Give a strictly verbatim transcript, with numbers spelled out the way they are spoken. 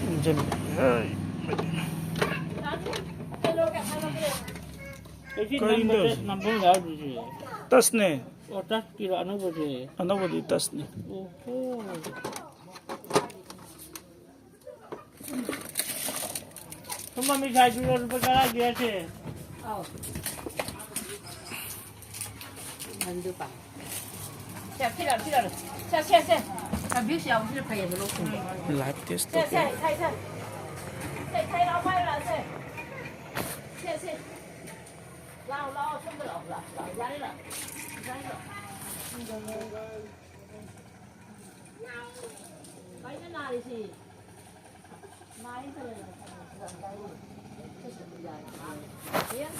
ꯎꯝꯖꯜꯂꯦ꯫ ꯍꯩ, ꯃꯩ꯫ ꯀꯩꯅꯣ, ꯀꯩꯅꯣ, ꯀꯩꯅꯣ꯫ ꯑꯩꯁꯤ ꯀꯔꯤꯅꯣ ꯅꯝꯕꯔ, ꯇꯧꯔꯤꯁꯤ? ꯅꯝꯕꯔ ꯌꯥꯎꯗ꯭ꯔꯤꯁꯦ꯫ ꯇꯁꯅꯦ꯫ ꯑꯣ, ꯇꯁꯀꯤꯔꯣ ꯑꯅꯧꯕꯁꯦ? ꯑꯅꯧꯕꯗꯤ ꯇꯁꯅꯦ꯫ ꯑꯣꯍꯣ꯫ ꯁꯨꯝꯕ ꯃꯤꯊꯥꯏꯗꯨꯔꯣ ꯂꯨꯄꯥ ꯇꯔꯥꯒꯤ ꯍꯥꯏꯁꯦ? ꯑꯧ꯫ ꯃꯟꯗꯨ ꯄꯥꯝꯃꯤ꯫ ꯁꯦ, ꯁꯤꯗ, ꯁꯤꯗ꯫ ꯁꯦ, ꯁꯦ, ꯁꯦ꯫ ꯑ, ꯚꯤꯛꯁ ꯌꯥꯎꯕꯁꯤꯅ ꯐꯩꯌꯦꯕ ꯂꯣꯛ ꯊꯨꯡꯕ꯫ ꯂꯥꯏꯐ ꯇꯦꯁ ꯁꯦ, ꯁꯦ, ꯇꯧꯒꯦ꯫ ꯏꯊꯥꯏ, ꯏꯊꯥꯏ꯫ ꯁꯦ, ꯏꯊꯥꯏ, ꯂꯥꯎ, ꯄꯥꯏꯔꯨ ꯂꯥꯎ, ꯁꯦ꯫ ꯁꯦ, ꯁꯦ꯫ ꯂꯥꯎ, ꯂꯥꯎ, ꯁꯣꯝꯗ ꯂꯥꯎ, ꯂꯥꯎ, ꯂꯥꯎ, ꯌꯥꯔꯦ ꯂꯥꯎ꯫ ꯌꯥꯔꯦ ꯂꯥꯎ꯫ ꯀꯩꯅꯣ ꯅꯥꯔꯤꯁꯤ? ꯅꯥꯏ ꯇꯧꯔꯦ꯫ ꯍꯌꯦꯡ